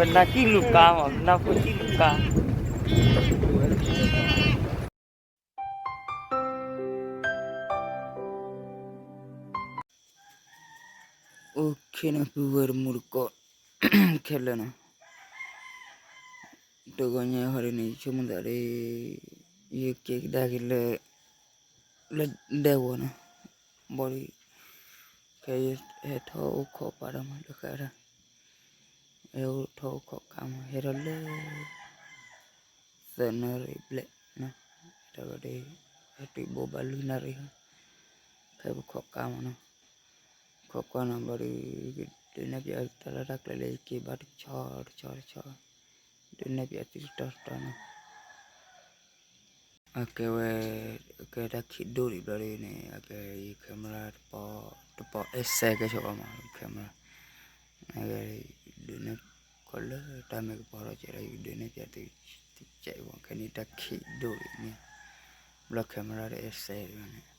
ပနၢ်ကံၣ်လူၤကါမး, ပနၢ်ဖိကံၣ်လူၤကါ. အိၣ်ခ့န့ၣ် ပုၢ်ဝဲၢ်တံၤသကိးခဲလၢာ်န့ၣ်, တဂီၤညါဟီဒ်န့ၣ် ယဆိကမိၣ်သးဒီး ယက့ၤကဒါက့ၤလၢ လၢဒဲဝီၤန့ၣ်, ဘၣ်ဒီး ခဲအံၤဟဲထီၣ်အိၣ်ခိးပှၤဒီးမး လၢဃဲဒၣ်, ဟဲထီၣ်အိၣ်ခိးကါမး ဟဲထီၣ်လၢ သၢနၣ်ရံၣ်ဘျဲၣ်န့ၣ်, တၢ်ဘၣ်ဒီး ဟဲတုၤဘိးဘၣ်လွံၢ်နၣ်ရံၣ်ဟီ, ခဲပခိးကါမးန့ၣ်, ခိးကွၢ်န့ၣ်ဘၣ်ဒီး ဒုးနဲၣ်ပၠးတၢ်လီၢ်တၢ်ကျဲလၢယက့ၤဘၣ်တဆီတဆီတဆီ, ဒုးနဲၣ်ပၠးသုတတီၤတတီၤန့ၣ် အကဲဝဲ ကဲတၢ်ခံးဒိၣ်ဒံးဘျီဒ်န့ၣ် အကဲယ camera တပီ တပီ အဲစဲကဲဆိးဘၣ်မး camera, အကဲ ဒုးနဲၣ်ခိးလၢတၢ်မ့ၢ်ကပီၤထီၣ်ကဲဒီး ယကဒုးနဲၣ်ပၠးသု တကဲးဘၣ် ခဲန့ၣ်တၢ်ခံးဒိၣ်ဒံးန့ၣ်, ဘျီ camera တအဲစဲဘၣ်န့ၣ်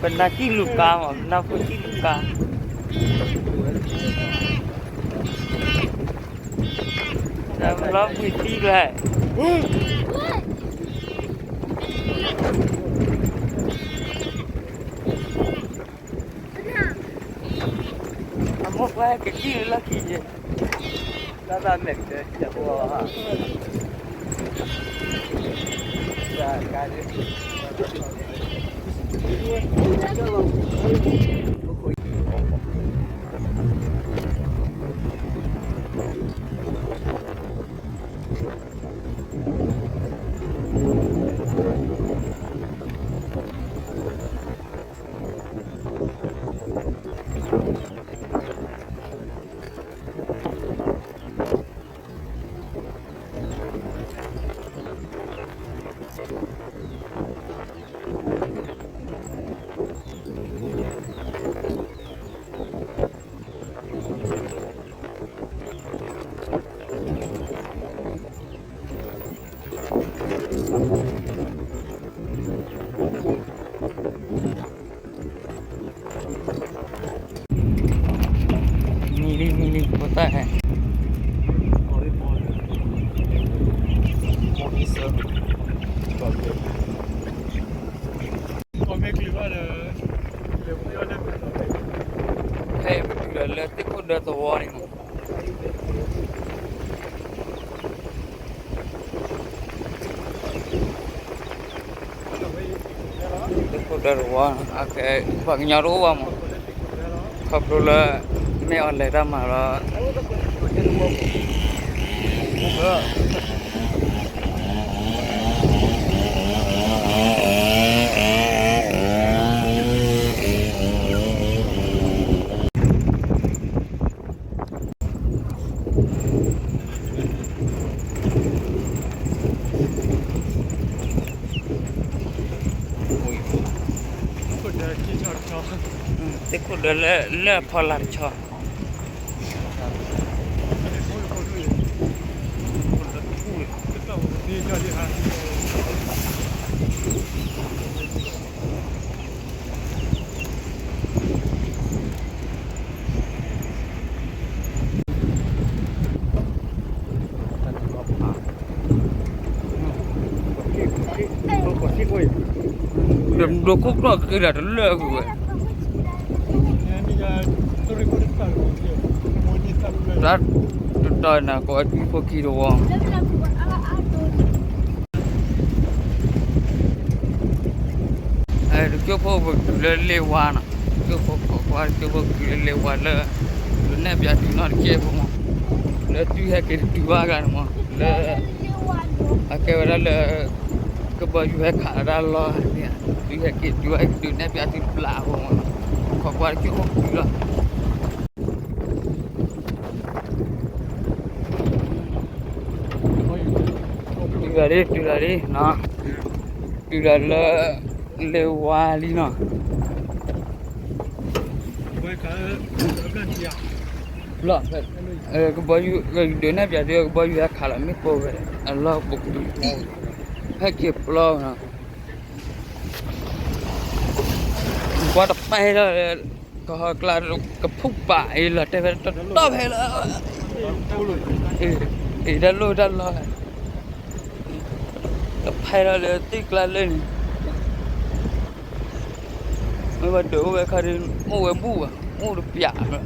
ပနၢ်ကံၣ်လူၤကါမး ပနၢ်ဖိကံၣ်လူၤကါ, လီၤဘှံးသံလဲၣ်, အမိၢ်ပှၢ်ကကံၣ်လၢလီၢ်ခံယဲၢ်, တၢ်သးမဲာ်ကတၢၢ် မံလံ မံလံ ဖိသၣ်ဟဲ, ဖဲပတုၤလၢသ့ၣ်ခိၣ်ဒၢသဝီန့ၣ်မး သ့ၣ်ခိၣ်ဒၢတဝီ, ပှၤကညီတအိၣ်ဘၣ်မး, ခီဖျိလၢ မ့ၢ်အီၤလဲၤတၢ်မၤလီၤ. သ့ၣ်ခိၣ်ဒၢလၢ လၢအဖီလာ်တဆီ ဒီးခိၣ်ကျီၢ်က့ၤဒၣ်တလၢာ်ကွံာ်ဝဲ, တၢ်တတီၤနၤ ကိးဝဲကၠူဖိခံတဝီ တကၠိဖိပတုၤလၢလ့ဝါနီၤ, တကၠိဖိခိးကွၢ် တကၠိဖိကတုၤလၢလ့ဝါလၢ ဒုးနဲၣ်ပၠးသုနီၢ်တကဲဖိမး, လၢသုဟဲက့ၤတတုၤဘၣ်ဂၤန့ၣ်မး, လၢ အကဲဝဲဒၣ်လၢ ကဘီယူၤဟဲခးလီၤတၢ်လီၢ်န့ၣ်, သုဟဲက့ၤတုၤဘၣ် ဒုးနဲၣ်ပၠးသုတဘျီဖိမး, ခိးကွၢ်တကၠိဖိကတုၤလီၤ. တုၤလီၤလံ တုၤလီၤလံနီၤ, တုၤလီၤလၢ လ့ဝါလံနီၤ, ဘျီ ကဘီယူၤ ဒုးနဲၣ်ပၠးသု ကဘီယူၤဟဲခးလီၤမ့ၢ်ကိးဝဲ အလီၢ်ပကတုၤ ဟဲက့ၤပျီနီၤ, ကွၢ်တပဲၢ်လီၤ ကဟီကျါ ကဖုပာ်အံၤလီၤ တဲဝဲတတီၢ်ဖဲလီၤ, အံၤတၢ်လိၣ်တၢ်လီၢ် တဖဲလီၤလၢသ့ၣ်ကျါလၢန့ၣ်, မ့ၢ်ဘၣ်ဒုးအိၣ်ဝဲခါဒ် အိၣ်ဝဲဘူၣ်ဘၣ် အိၣ်တပျးလီၤ,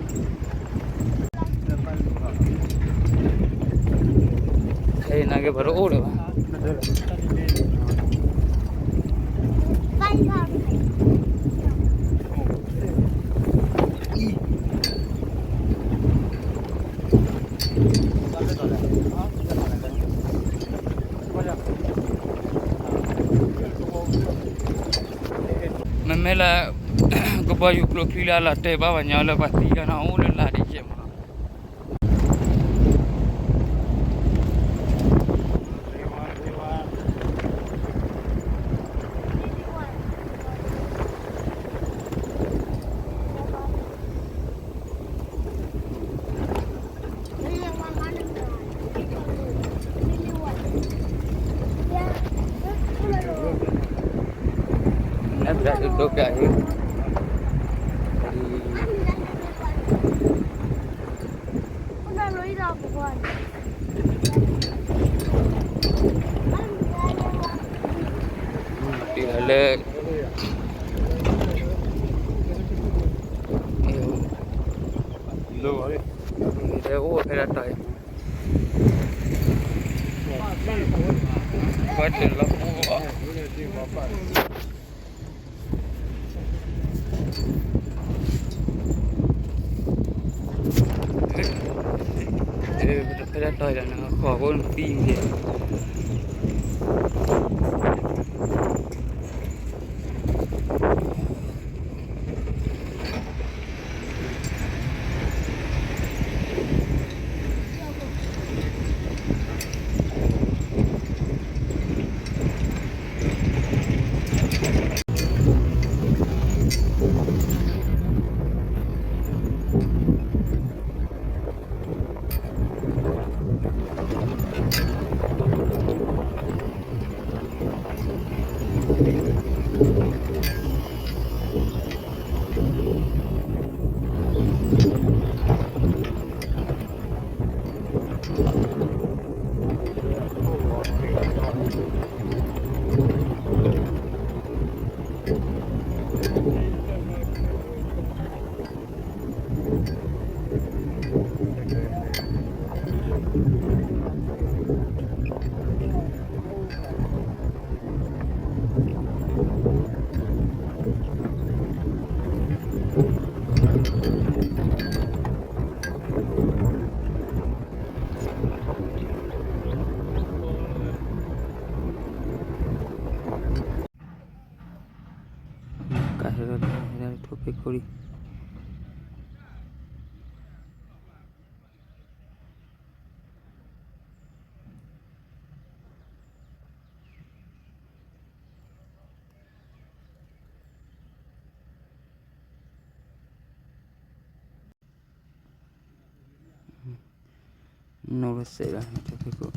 ခဲအံၤနာ်က့ၤပှၤတအိၣ်လၢၤဘၣ်. မ့မ့ၢ်လၢ ကဘီယူၤကျိချံလၢအလီၤတဲာ်ဘၣ်ပှၤညီလၢပှၤသံလီၤနီၤ အိၣ်လၢလါဒ်ယဲၢ်မးနီၤ. နဘျါဒိၣ်ဒိၣ်ကါအံၤ တုၤလၢ အိၣ်ဖဲဒၣ်တၢ်အံၤ ကွၢ်တလီၤ ဖဲဒၣ်တၢ်အံၤ ဃီၤဖိနသံန့ၣ် ကဟဲလီၤ ဟဲလီၤထိၣ်ဖ့ခိၣ်လံ နိၣ်လၢစဲးလီၤ ထိၣ်ဖ့ခိၣ်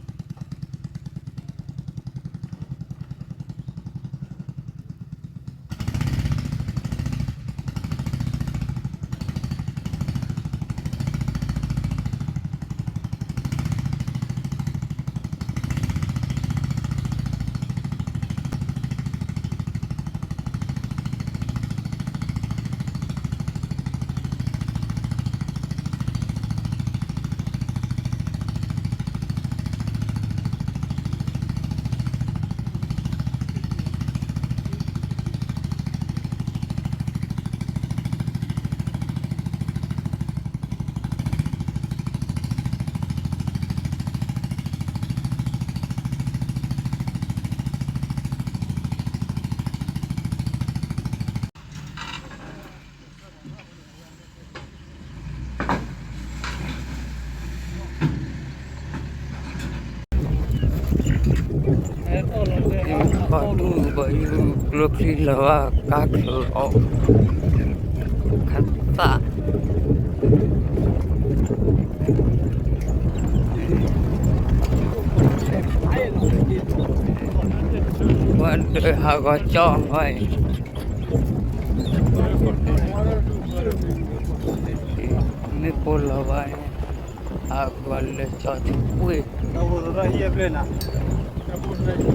မ့ၢ်ပှၤဒူၣ်ဘၣ်ယုၢ်ကျိချံလၢၤဘၣ်ကါချၢအီၤ, ခသၣ်, ပှၤဒၢးဟးဂီၤကၠီဝဲအံၤ, မ့ၢ်ပိၢ်လီၤဘၣ်, ဟးဂီၤလၢကၠီထူပှ့ၢ်, တၢ်ဘိၣ်တရၢဟံၣ်အဘျဲၣ်နၤ, တၢ်ဘိၣ်တရၢဟံၣ်